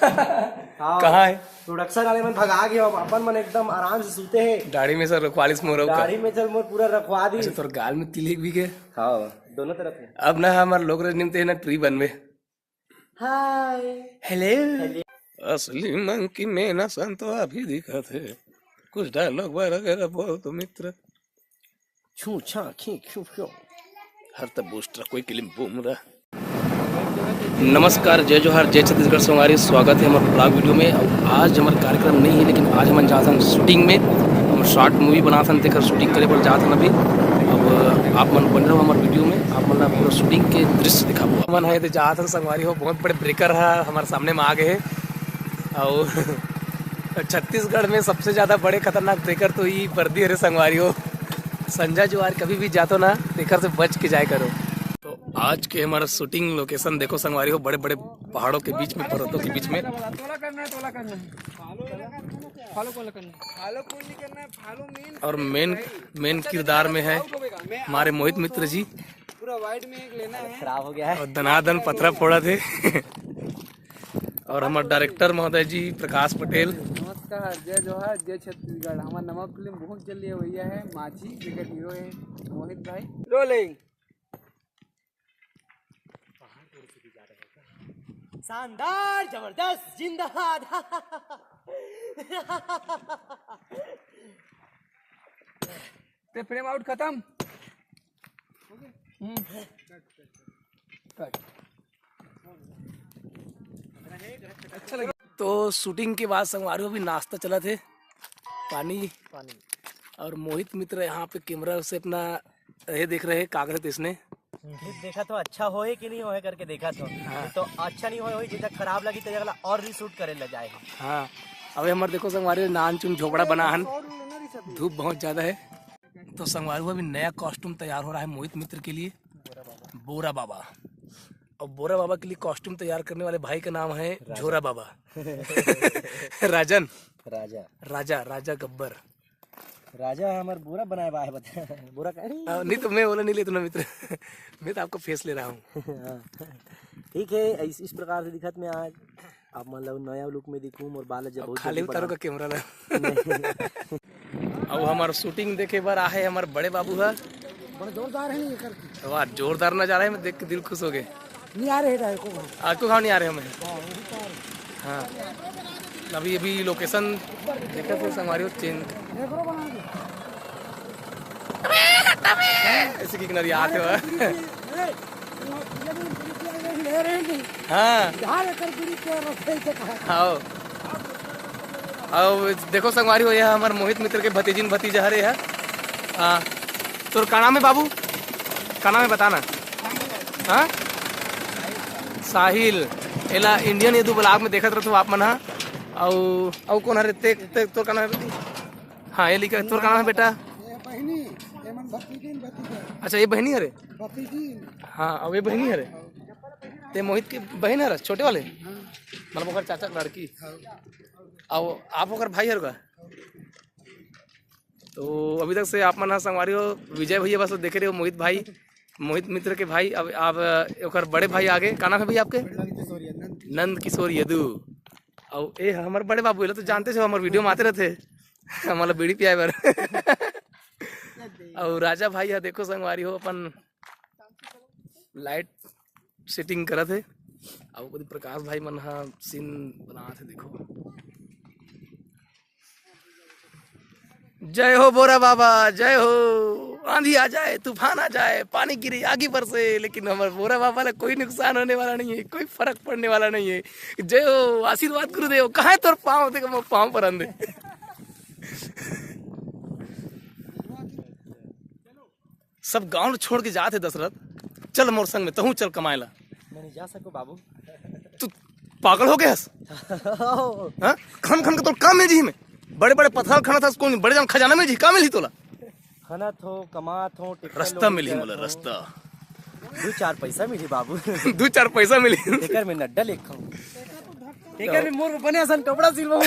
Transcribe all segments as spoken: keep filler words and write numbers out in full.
हाँ। कहाँ है? प्रोडक्शन वाले मन भगा गए, अब अपन मन एकदम आराम से सूते हैं। दाढ़ी में सर रखवा लिस मोर का? दाढ़ी में चल मोर पूरा रखवा दी। अच्छा, तोर गाल में तिल भी के? हाँ, दोनों तरफ है। अब ना हमारे लोग रजनीम ते ना ट्री बनवे। हाय। हेलो। असली मंकी में ना संतवा भी दिखत है। कुछ डायलॉग वगैरह बोल तो मित्र। छू छा खी खू खू। हर तब बूस्टर कोई किलिम बूमरा। नमस्कार, जय जोहार, जय छत्तीसगढ़ संगवारी। स्वागत है हमारे ब्लॉग वीडियो में। अब आज हमारा कार्यक्रम नहीं है, लेकिन आज हम जात हन शूटिंग में। हम शॉर्ट मूवी बनात हन, तेकर शूटिंग करे बर जात हन अभी। अब आप मन बन रहो हमारे वीडियो में, आप मन ला पूरा शूटिंग के दृश्य दिखाबो। मन है तो जात हन संगवारी हो, बहुत बड़े ब्रेकर है हमारे सामने में आ गए है। और छत्तीसगढ़ में सबसे ज्यादा बड़े खतरनाक ब्रेकर तो ई बर्दी हरे संगवारी हो। संजा जुआर कभी भी जातो ना, तेकर से बच के जाए करो। तो आज के हमारा शूटिंग लोकेशन देखो संगवारी हो, बड़े बड़े पहाड़ों के बीच में, पर्वतों के बीच में। तोला करना है, तोला करना है। फॉलो कौन करना है? फॉलो कौन नहीं करना है? फॉलो मेन और मेन, मेन किरदार में है हमारे मोहित मित्र जी। पूरा वाइड में एक लेना है। खराब हो गया है। और दनादन पथरा फोड़ा थे। और हमारे डायरेक्टर महोदय जी प्रकाश पटेल। नमस्कार, जय जोहार, जय छत्तीसगढ़। हमार नवा फिल्म बहुत जल्दी है, भैया है माझी, जेकर हीरो है मोहित भाई। रोलिंग। शानदार, जबरदस्त, जिंदाबाद। ते फ्रेम आउट खत्म। हम्म। कट। अच्छा लगे। तो शूटिंग के बाद संगवारी हो अभी नाश्ता चला थे, पानी। पानी। और मोहित मित्र यहाँ पे कैमरा से अपना ये देख रहे हैं कागज इसने। देखा तो अच्छा होए कि नहीं होए करके देखा तो। हाँ। तो अच्छा नहीं होए, होए जितना खराब लगी तो अगला और रीशूट करे ला जाए। हाँ, अबे हमारे देखो संगवारी नान चुन झोपड़ा बना हन, धूप बहुत ज्यादा है। तो संगवारी हो अभी नया कॉस्ट्यूम तैयार हो रहा है मोहित मित्र के लिए, बोरा बाबा। और बोरा बाबा के लिए कॉस्ट्यूम तैयार करने वाले भाई का नाम है राजा। झोरा बाबा। राजन। राजा। राजा, राजा गब्बर। राजा हमर बोरा बनाए बा है, बता। बोरा का नहीं? हाँ, नहीं तो मैं बोला नहीं लेता ना मित्र। मैं तो आपका फेस ले रहा हूँ। हाँ। ठीक है, इस, इस प्रकार से दिखत में आज आप मन ला नया लुक में दिखूं, मोर बाल जब अब बहुत खाली जल्दी उतारो बढ़ा। का कैमरा ला। अब हमार शूटिंग देखे बर आहे हमार बड़े बाबू ह। बड़ा जोरदार है ये करके। वाह, जोरदार नजारा है, मैं देख के दिल खुश हो गए। नहीं आ रहे डायरेक्ट को। आज को गाँव नहीं आ रहे हमें। हाँ, वही तो आ रहे। हाँ, अभी अभी लोकेशन देखा थे संगवारी हो चेंज। देखो बना दे। ऐसे की किनारे आते हो। ए, ले रहे हैं। हाँ। ढाल एकर बीड़ी के रखे के कहा। हाँ। अब देखो संगवारी हो, ये हमर मोहित मित्र के भतीजिन भतीजा हरे है। हाँ। तोर का नाम है बाबू? का नाम है बताना? हाँ? साहिल। एला इंडियन यदु ब्लॉग में देखत रहतू आप मन हा। अउ, अउ कौन हरे? ते, ते, तोर का नाम है? हाँ, ये लिखा है। तोर का नाम है बेटा? ये बहिनी, ये मन भतीजिन, भतीजा। अच्छा, ये बहिनी हरे? भतीजिन। हाँ, अब ये बहिनी हरे। ते मोहित के बहिन हरे, छोटे वाले? हाँ। मतलब ओकर चाचा के लड़की। हाँ। अब आप ओकर भाई हर का? तो अभी तक से आप मन ह संगवारी हो, विजय भैया बस देखे रहे हो, मोहित भाई, मोहित मित्र के भाई। अब आप ओकर बड़े भाई आगे, का नाम है भैया आपके? नंद किशोर यदु। नंद किशोर यदु। अउ ए हमर बड़े बाबू, एला तो जानते हो, हमर वीडियो में आते रहते। हमला बीड़ी पियाए बर। अउ राजा भाई ह, देखो संगवारी हो, अपन लाइट सेटिंग करत हे। अउ ओकरे प्रकाश भाई मन ह सीन बनात हे, देखो। जय हो बोरा बाबा, जय हो। आंधी आ जाए, तूफान आ जाए, पानी गिरे, आगी बरसे, लेकिन हमर बोरा बाबा ला कोई नुकसान होने वाला नहीं है, कोई फर्क पड़ने वाला नहीं है। जय हो, आशीर्वाद गुरुदेव। कहाँ है तोर पाँव? देखो, मोर पाँव पर आंदे। सब गांव छोड़ के जात हे दशरथ, चल मोर संग में, तहूँ चल कमाए ला। मैं नहीं जा सको बाबू। तू पागल हो गए हस? हाँ? खन खन के तोर काम में जी में बड़े बड़े पथराव खाना था, कौन बड़े जान खजाना में जी काम मिली तोला? खाना थो, कमा थो, टेक्टर रास्ता लोग मिली के बोला, रखो। रास्ता। दू चार पैसा मिली बाबू। दू चार पैसा मिली। तेकर में नड्डा लेखा हूँ। तेकर में मोर बने असन कपड़ा सिलवाऊँ।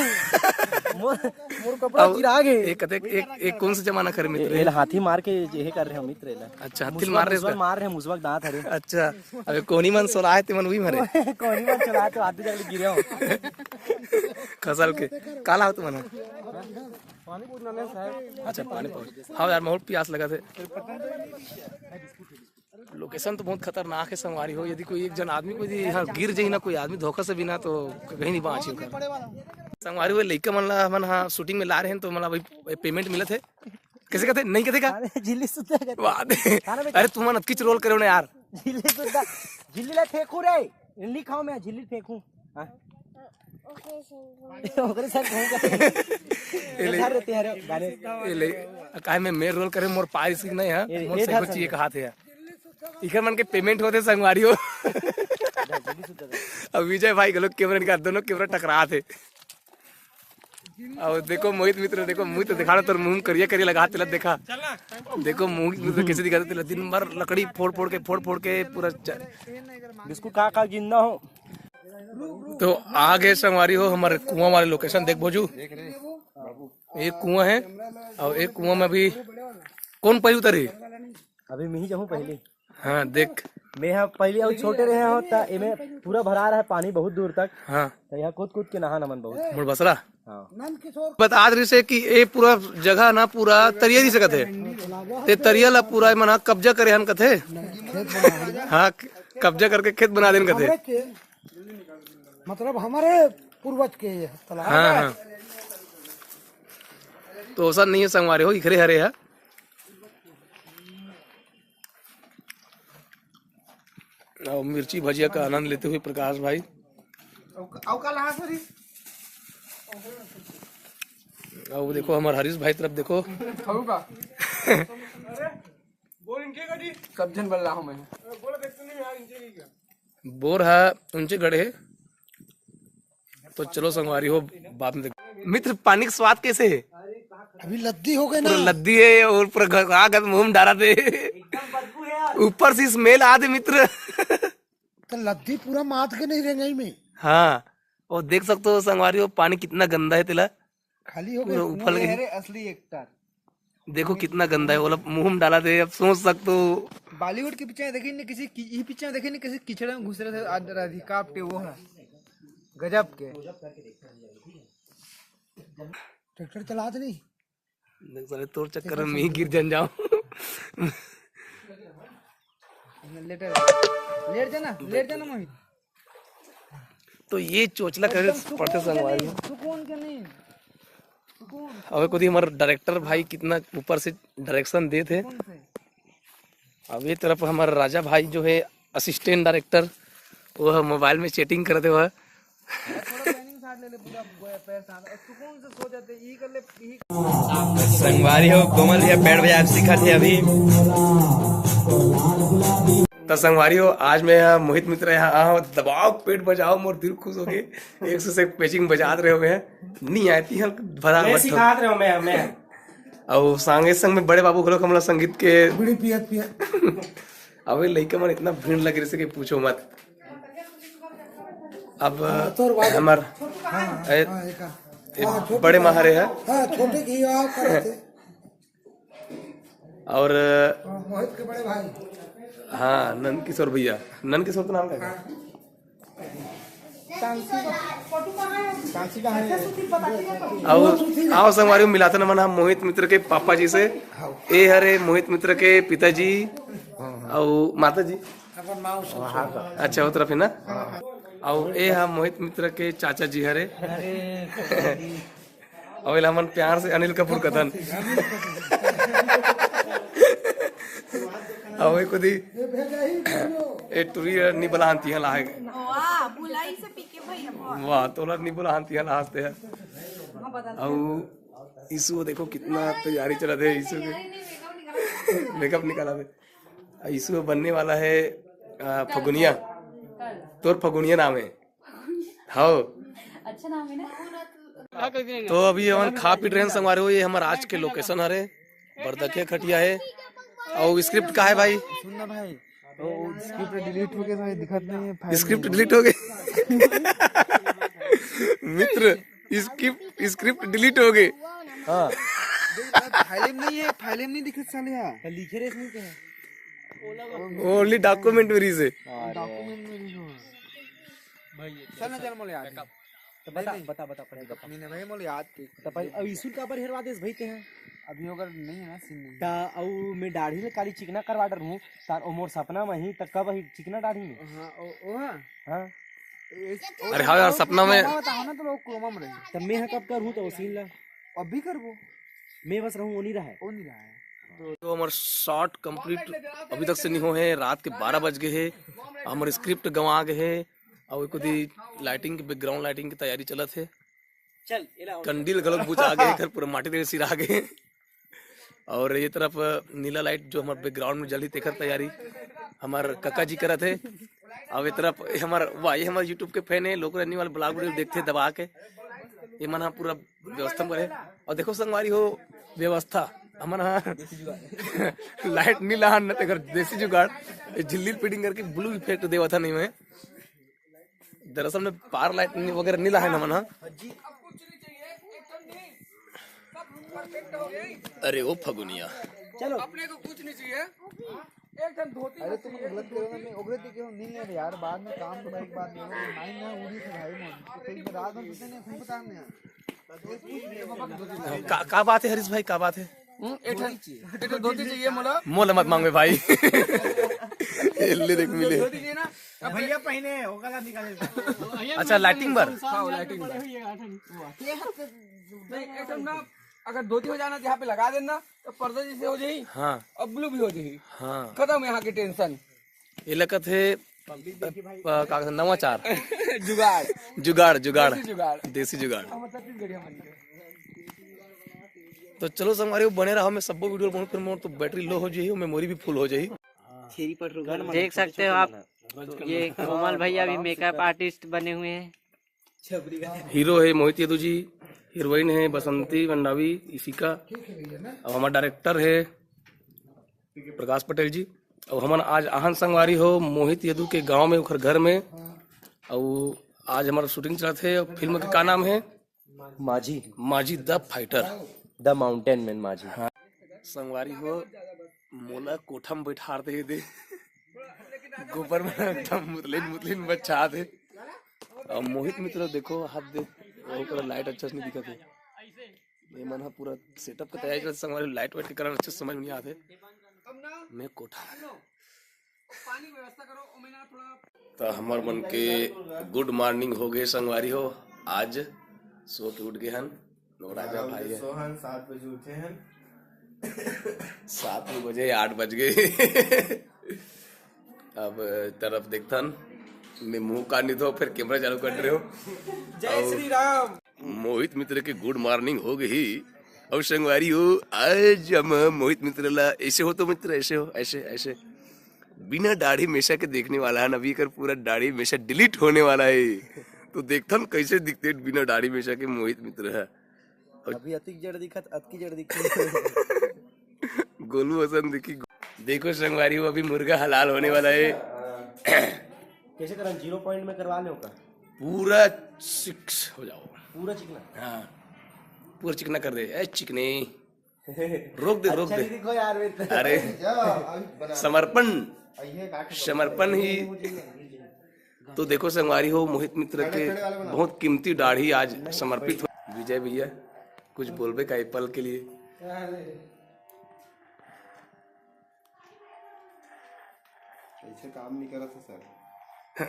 मोर, मोर कपड़ा अब चिरा गे। एक कते, एक, एक कौन सा जमाना कर मित्र? एला हाथी मार के ये कर रहे हैं मित्र एला। अच्छा, हाथी मुसवा, मार रहे मुसवा इसका? मार रहे हैं, मुसवा के दांत हरे। अच्छा, अबे कोनी मन सोलाए ते मन वही मरे। कोनी मन सोलाए तो हाथी जाके गिरे हो। खसल के। काला हो तुमन? अच्छा, पानी पाओ। हाँ यार, बहुत प्यास लगा थे। लोकेशन तो बहुत खतरनाक है संगवारी हो। यदि कोई एक जन आदमी कोई यदि यहाँ गिर जाई ना, कोई आदमी धोखा से भी ना, तो कहीं नहीं बाँची ओकर। संगवारी हो, लइका मन ला हमन हाँ शूटिंग में ला रहे हैं, तो मतलब अभी पेमेंट मिलत है। कैसे कहते, नहीं कहते का? अरे झिल्ली सुद्धा कहते। वाह, अरे तुमन अतकीच रोल करे हो ना यार। झिल्ली सुद्धा, झिल्ली ला फेंकू रे, झिल्ली खाओ, मैं झिल्ली फेंकू। हाँ। ओकरे साथ घूम के। ए ले। इधर रहते हैं रे, गाने। ए ले, काय में मेन रोल करे, मोर पार सीख नहीं है, ए, मोर ए से धर कुछ ये संग। कहा थे। इखर मन के पेमेंट होते संगवारी हो। अब विजय भाई गलो कैमरा निकाल, दोनों कैमरा टकरात हे। अब देखो मोहित मित्र, देखो मुँह तो दिखा रहा, तोर मुँह करिया करिया लगा, तेला देखा। देखो मोहित मित्र कैसे दिखा, तेला दिन भर लकड़ी फोड़ फोड़ के, फोड़ फोड़ के पूरा च- बिस्कुट खा खा जिंदा हो। तो आ गए संगवारी हो हमारे कुआं वाले लोकेशन। देख भोजू, एक कुआं है और एक कुआं में अभी कौन पहलू उतरी? अभी मैं ही जाऊँ पहले। हाँ देख। मैं यहाँ पहले और छोटे रहे हो त एमे पूरा भरा रहा है पानी बहुत दूर तक। हाँ। तो यहाँ कूद कूद के नहाना मन बहुत। मुड़बसरा। हाँ। बता रही से कि ये पूरा जगह ना पूरा तरिया नहीं सकत है। ते तरिया ला पूरा मना कब्जा करे हन कथे। हाँ, कब्जा करके खेत बना देन कथे। हमरे के, मतलब हमारे पूर्वज के ये तालाब हाँ, है। हाँ। तो ऐसा नहीं है संगवारी हो, इखरे हरे है। और मिर्ची भजिया का आनंद लेते हुए प्रकाश भाई। अउ का लहा सरी? अब देखो हमारे हरीश भाई तरफ देखो। खाऊ का? बोल इनके कटी। कब्जन बल्ला हूँ मैं। बोला देखते नहीं यार इनके की क्या? बोर हा उनचे गढ़े। तो चलो संगवारी हो, बाद में देख। मित्र, पानी का स्वाद कैसे है? अभी लद्दी हो गए ना। पूरा लद्दी है और पूरा घर आ गए, मुंह में डाला दे। ऊपर से स्मेल आ दे मित्र। तो लद्दी पूरा माथ के नहीं रेंगई में। हाँ, और देख सकते हो संगवारी हो, पानी कितना गंदा है तेला। खाली हो गए। पूरा उफल गए। अरे असली एक्टर। देखो कितना गंदा है, बोला मुंह में डाला दे, अब सोच सकते हो। बॉलीवुड के पिक्चर देखे नहीं किसी की, ये पिक्चर देखे नहीं किसी कीचड़ में घुस रहे थे, आज राधिका आप्टे वो है। गजब के। ट्रैक्टर चलात नहीं। देख साले, तोर चक्कर में मैं ही गिर जन जाऊं। लेट, लेट जाना, लेट जाना मोहित। तो ये चोचला करे एकदम सुकून पड़ते के संगवारी। नहीं, सुकून के नहीं। सुकून। अबे खुद ही हमारा डायरेक्टर भाई कितना ऊपर से डायरेक्शन देत हे। सुकून से। अब ये तरफ हमारा राजा भाई जो है असिस्टेंट डायरेक्टर, वो है मोबाइल में चैटिंग करते हुए। थोड़ा पैनिंग साथ ले ले, पूरा पैर साथ, और सुकून से सो जाते, यही कर ले, यही। संगवारी हो, कोमल भैया बैंड बजाए सीखा थे अभी। तो संगवारी हो, आज मैं यहाँ मोहित मित्र यहाँ आ हूँ, दबाओ पेट बजाओ, मोर दिल खुश हो गए। एक से एक पैचिंग बजात रहे हो गए हैं, नहीं आए थी हम भरा मैं मत हो। सिखात रहे हो, मैं, मैं। और संगे संग में बड़े बाबू घलो हमला संगीत के बीड़ी पियत पियत। अबे लइका मन इतना भीड़ लगे रहिसे कि पूछो मत। अब हाँ, तोर बाबू। हमार हाँ, ए, हाँ, एक, ए, हाँ, छोटे बड़े का। महारे है। हाँ, छोटे की आप करते। और मोहित के बड़े भाई। हाँ, नंद किशोर भैया, नंद किशोर का नाम क्या है? आओ, आओ संगवारी, मिलाते न मन हम मोहित मित्र के पापा जी से। ए हरे मोहित मित्र के पिताजी, आओ माता जी। अच्छा, वो तरफ है ना। आओ, ए हम मोहित मित्र के चाचा जी हरे। अउ एला हमन प्यार से अनिल कपूर कथन। अउ ए कुदी, ए टुरी नी बलाहन तिहा लाहे। वाह, बुलाई से पीके भाई, वाह। वाह, तोला नी बलाहन तिहा लाहस ते। हाँ, बदल अउ ईशु देखो कितना तैयारी चलत हे ईशु के। मेकअप निकाला थे। ईशु बनने वाला है, आ, फगुनिया। तोर फगुनिया नाम है। हाँ। अच्छा नाम है ना। तो अभी हमन खा पी रहे हैं संगवारी हो, ये हमर आज के लोकेशन हरे, बरदखिया खटिया है, अउ स्क्रिप्ट का है भाई? सुन ना भाई, वो स्क्रिप्ट डिलीट हो गया, भाई दिखत नहीं है, फाइल स्क्रिप्ट नहीं है। डिलीट हो गई। मित्र, स्क्रिप्ट स्क्रिप्ट डिलीट हो गए। हाँ। फाइल में नहीं है, फाइल में नहीं दिखत साले यार। तो लिखे रहे इसमें क्या है? ओनली डॉक्यूमेंट्री से। डॉक्यूमेंट में नहीं हो। चल ना, चल, मोले याद है। तो बता, नहीं, नहीं। बता, बता, पढ़े, बता। नहीं, नहीं, भाई, मोले याद के। तो पहले, अब ईसुल का पर हेरवा देस भाई ते हैं? अभी ओकर नहीं है ना, सीन नहीं। ता अउ मैं दाढ़ी ले काली चिकना करवा डर हूँ, तार ओ मोर सपना में ही, त कब ही चिकना दाढ़ी में? हाँ, ओ, ओ हाँ। हाँ। अरे हाँ यार, सपना में। कोमा में तो लोग कोमा में रहे। तब मैं ह कब कर हूँ तो सीन ला? अभी करबो। मैं बस रहूँ, वो नहीं रहा है। वो नहीं रहा है। तो हमार शॉट कंप्लीट अभी तक से नहीं हो है, रात के बारह बज गए है। हमार स्क्रिप्ट गंवा गए है और कुछ लाइटिंग के, बैकग्राउंड लाइटिंग की तैयारी चलत है। चल, एला कंडील घलोक बुझा गए, घर पूरा माटी तेल सिरा गए। और ये तरफ नीला लाइट जो हमारे बैकग्राउंड में जली, तेकर तैयारी हमार कका जी करत है। अब ये तरफ हमार, वाह, ये हमारे YouTube के फैन है, लोग रहने वाले ब्लॉग वीडियो देखते हैं दबा के। ये मन ह पूरा व्यवस्था में करे। और देखो संगवारी हो, व्यवस्था हमन ह लाइट नहीं लहान न, तेकर देसी जुगाड़, ये झिल्ली फिटिंग करके ब्लू इफेक्ट देवा था नहीं मैं। दरअसल में पार लाइट नहीं, वगैरह नहीं लहान हमन ह। अरे ओ फगुनिया। चलो। अपने को कुछ नहीं चाहिए, एकदम धोती अरे तुम गलत करो ना, मैं ओकरे दिखे हूँ, नहीं है यार, बाद में काम तो एक बात नहीं है, माइंड ना उड़ी से भाई मन, तो फिर मैं रात में कितने नहीं खूब बता नहीं यार। का, का बात है हरीश भाई, का बात है? हम्म, एक ठन, एक ठन धोती चाहिए मोला। मोला मत मांगवे भाई। ले देख मिले। धोती चाहिए ना? भैया पहने, ओकला निकाले। अच्छा, लाइटिंग बर? हाँ, लाइटिंग बर। नहीं, एक ठन ना, अगर धोती हो जाना तो यहाँ पे लगा देना, तो पर्दा जैसे हो जाही। हाँ। और ब्लू भी हो जाही। हाँ। खत्म यहाँ की टेंशन। ये लगत है, अ, का कहते हैं, नवाचार। जुगाड़। जुगाड़, जुगाड़। देसी जुगाड़। देसी जुगाड़। हाँ, मतलब छत्तीसगढ़िया मन के। तो चलो संगवारी, बने रहो, मैं सबो वीडियो बनूँ, फिर मोर तो बैटरी लो हो जाही, मेमोरी भी फुल हो जाही। देख सकते हो आप, ये कोमल भैया भी मेकअप आर्टिस्ट बने हुए हैं। हीरो है मोहित यदु जी, हीरोइन है बसंती मंडावी, इशिका, अब हमार डायरेक्टर है प्रकाश पटेल जी। अब हमन आज आहन संगवारी हो मोहित यदु के गांव में, ओखर घर में। अब आज हमारा शूटिंग चलत है। फिल्म के का नाम है? माझी। माझी the fighter. The mountain man माझी। हाँ। संगवारी हो, मोला कोठा में बैठार दे दे। गोबर में एकदम मुतलिन मुतलिन बच्चा दे। और मोहित मित्र देखो, हाथ दे, ओकरा लाइट अच्छा से नहीं दिखत है। ये मन ह पूरा सेटअप के तैयारी करत, संगवारी, लाइट वाइट के कारण अच्छे से समझ में नहीं आते। मैं कोठा। तो हमर मन के गुड मॉर्निंग हो गए संगवारी हो। आज सो के उठ गए हन, नवराजा भाई है। सोहन सात बजे उठे हन। सात बजे, आठ बज गए। अब तरफ देखथन, मैं मुंह कान नहीं धो, फिर कैमरा चालू कर रहे हो। जय श्री राम। मोहित मित्र के गुड मॉर्निंग हो गई। और संगवारी हो, आज हम मोहित मित्र ला, ऐसे हो तो मित्र, ऐसे हो, ऐसे, ऐसे। बिना दाढ़ी मेशा के देखने वाला है ना, अभी कर पूरा दाढ़ी मेशा डिलीट होने वाला है। तो देखथन कैसे दिखते बिना दाढ़ी मेशा के मोहित मित्र है। अभी अतिक जड़ दिखत, अतकी जड़ दिखत। गोलू हसन देखी। देखो संगवारी हो, अभी मुर्गा हलाल होने वाला है। कैसे करन? जीरो पॉइंट में करवा ले का? पूरा सिक्स हो जाओ। पूरा चिकना? हाँ, पूरा चिकना कर दे। ए चिकने, रोक दे, रोक अच्छा दे। नहीं दिखो यार, मैं तो अरे, जा, अभी बना। समर्पण, अइहे काट के समर्पण ही। तो देखो संगवारी हो, मोहित मित्र के बहुत कीमती दाढ़ी आज समर्पित हो। विजय भैया, कुछ बोलबे का ये पल के लिए? अरे। ऐसे काम नहीं करत है सर।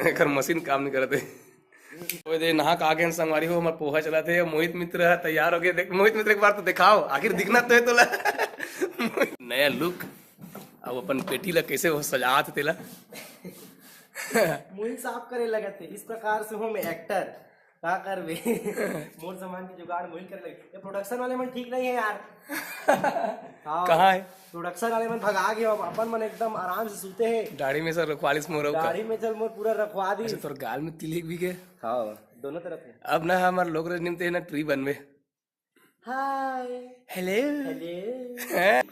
एकर मशीन काम नहीं करत है। ओए दे, नहा के आ गए संगवारी हो, हमर पोहा चलत है, मोहित मित्र है, तैयार हो गए। देख मोहित मित्र, एक बार तो दिखाओ, आखिर दिखना तो है तोला। नया लुक। अब अपन पेटी ला कैसे वो सजात तेला। मुंह साफ करे लगत है, इस प्रकार से हूँ मैं एक्टर। का करबे? मोर सामान के जुगाड़ मोहिल करे लगे। ये प्रोडक्शन वाले मन ठीक नहीं है यार। हाँ, कहाँ है? प्रोडक्शन वाले मन भगा गए, अब अपन मन एकदम आराम से सूते हैं। दाढ़ी में सर रखवालिस मोर का। दाढ़ी में चल मोर पूरा रखवा दी। अच्छा, तोर गाल में तिलक भी के? हाँ, दोनों तरफ है। अब ना हमार लोग रजनीम ते ना ट्री बनवे। हाय। हेलो। हेलो। हैं?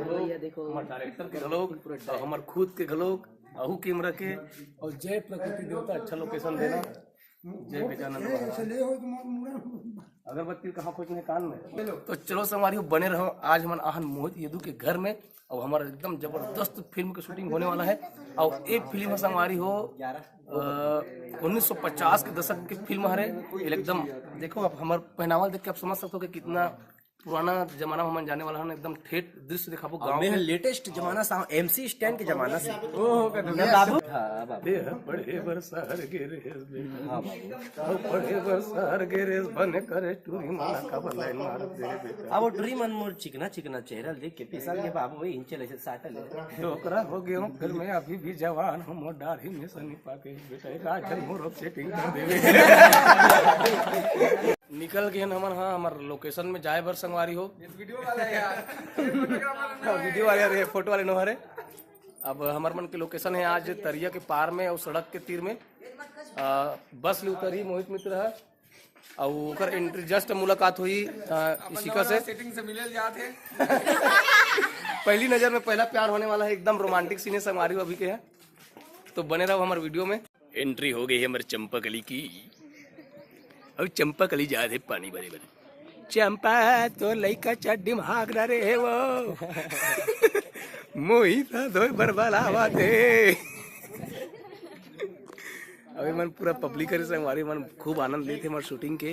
भैया देखो। हमार डायरेक्टर के घलोक, और हमार खुद के घलोक, अहू कैमरा के, और जय प्रकृति देवता, अच्छा लोकेशन देना। जय गजानन महाराज। अगरबत्ती कहाँ खोजने कान में? तो चलो संगवारी हो, बने रहो। आज हमन आहन मोहित यदु के घर में, अउ हमर एकदम जबरदस्त फिल्म के शूटिंग होने वाला है। अउ एक फिल्म है संगवारी हो, अ, उन्नीस सौ पचास के दशक के फिल्म हरे। ये एकदम देखो, आप हमर पहनावा देख के आप समझ सकते हो कि कितना पुराना जमाना में हमन जाने वाला हन। एकदम ठेठ दृश्य दिखाबो गाँव के। लेटेस्ट जमाना सा, एमसी स्टैन के जमाना से। ओहो, का बाबू। हाँ, बाबू। ए, पढ़े बर शहर गे रे। हाँ, बाबू। पढ़े बर शहर गे रे, बने करे टूरी मन ला काबर लाइन मारत रे बेटा। अब वो टूरी मन मोर चिकना चिकना चेहरा देख के पिसल के बाबू, वही इंचे ले साटल है। डोकरा हो गयो, फिर मैं अभी भी जवान हूँ, मोर दाढ़ी में सनी पाके बेटा, राजन मोर सेटिंग कर देवे। निकल गए हमन, हाँ, हमर लोकेशन में जाए बर संगवारी हो। वीडियो वाला है यार। हाँ, वीडियो वाले रे, फोटो वाले नो हरे। अब हमर मन के लोकेशन है आज तरिया के पार में और सड़क के तीर में। आ, बस ले उतरी मोहित मित्र है, और ओकर एंट्री जस्ट मुलाकात हुई, आ, इशिका से। सेटिंग से मिले जाते हैं। पहली नजर में पहला प्यार होने वाला है, एकदम रोमांटिक सीन है संगवारी हो अभी के है, तो बने रहो हमारे वीडियो में। एंट्री हो गई है हमारे चंपा कली की। अब चंपा कली जा रहे पानी भरे भरे। चंपा, तो लइका चड्डी में हाक डारे है वो। मोहित धोए बर बलावा थे। अभी मन पूरा पब्लिक करे संगवारी मन खूब आनंद लेते हमारे शूटिंग के।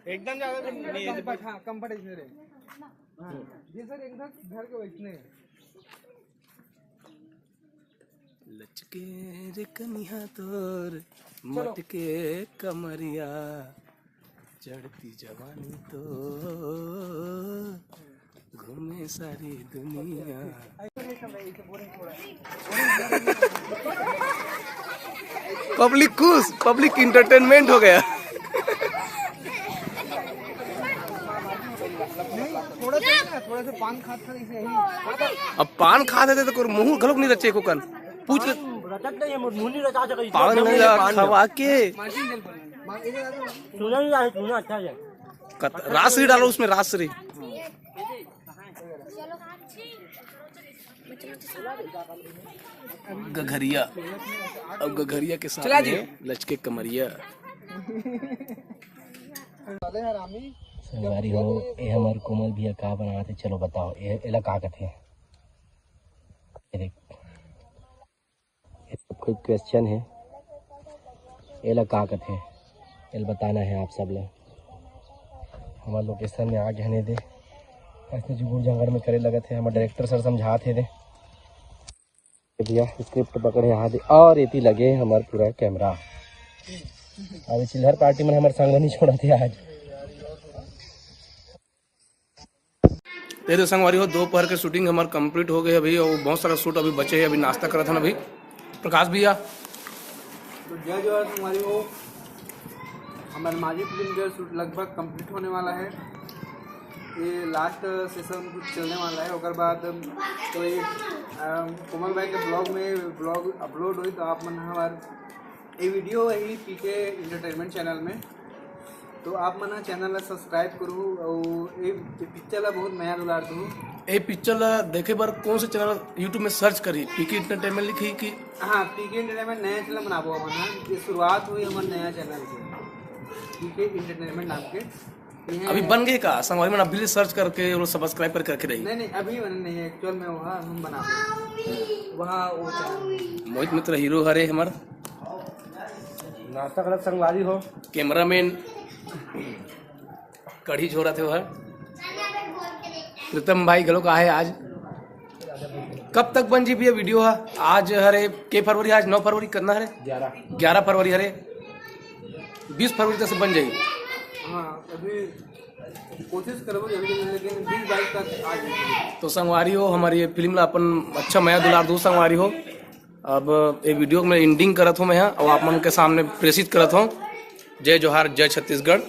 एकदम ज्यादा नहीं है। हाँ, कंफर्ट इसमें रहे। हाँ, ये सर एकदम घर के वैसने है। लचके रे कनिहा तोर, मटके कमरिया, चढ़ती जवानी तो घूमे सारी दुनिया। पब्लिक खुश, पब्लिक एंटरटेनमेंट हो गया। थोड़ा सा ना, थोड़ा सा पान खात खात ऐसे ही। अब पान खात है तो कोई मुंह घलोक नहीं रचे को कन। पूछ ले। रचत नहीं है, मुंह नहीं रचा सके। पान नहीं रचा, खवा के। सुना नहीं है, सुना अच्छा है। कत-, रासरी डालो उसमें, रासरी। गघरिया, अब गघरिया के साथ चला जी। में लचके कमरिया। संगवारी हो, ए हमर कोमल भैया का बनात हे, चलो बताओ, ए, एला का कथे? ये देख, ये सब कोई क्वेश्चन है, एला का कथे? एला बताना है आप सब ले। हमर लोकेशन में आ गए हन दे, ऐसे जुगुड़ जंगड़ में करे लगत है, हमर डायरेक्टर सर समझात हे दे। भैया स्क्रिप्ट पकड़े हाथ और एती लगे हमार पूरा कैमरा। अभी चिल्हर पार्टी में हमारे संग नहीं छोड़ा थे आज। ये तो संगवारी हो, दोपहर के शूटिंग हमार कंप्लीट हो गए अभी और बहुत सारा शूट अभी बचे हैं, अभी नाश्ता करत हन अभी। प्रकाश भैया। तो जय जोहार संगवारी हो, हमारे माझी फिल्म के शूट लगभग कंप्लीट होने वाला है। ये लास्ट सेशन कुछ चलने वाला है, ओकर बाद तो ये, अम, कोमल भाई के ब्लॉग में ब्लॉग अपलोड हुई, तो आप मन हमार ये वीडियो वही पीके एंटरटेनमेंट चैनल में, तो आप मन चैनल ला सब्सक्राइब करू और ये, ये पिक्चर ला बहुत मया दुलार दू। ए पिक्चर ला देखे बर कौन से चैनल YouTube में सर्च करी? पीके एंटरटेनमेंट लिखी कि? हाँ, पीके एंटरटेनमेंट नया चैनल बनाबो हमन ह। ये शुरुआत हुई हमर नया चैनल के, पीके एंटरटेनमेंट नाम के। ये अभी बन गए का? संगवारी मन अभी ले सर्च करके और सब्सक्राइब करके रखी रही। नहीं, नहीं, अभी बने नहीं है, एक्चुअल में वहाँ हम बनाबो, वहाँ वो चैनल। मोहित मित्र हीरो हरे हमर। नाश्ता करत संगवारी हो। कैमरामैन कढ़ी झोरत हे ओहर। प्रीतम भाई घलो का हे आज। कब तक बन जी भैया वीडियो ह? आज हरे के फरवरी, आज नौ फरवरी, कतना हरे? ग्यारह। ग्यारह फरवरी हरे, बीस फरवरी तक से बन जाही। हाँ, अभी कोशिश करबो जल्दी में, लेकिन बीस बाईस तक आ जाए। तो संगवारी हो, हमारी ये फिल्म ला अपन अच्छा मया दुलार दू संगवारी हो। अब ये वीडियो में एंडिंग करत हूँ मैं यहाँ, और आप मन के सामने प्रेषित करत हूँ। जय जोहार, जय छत्तीसगढ़।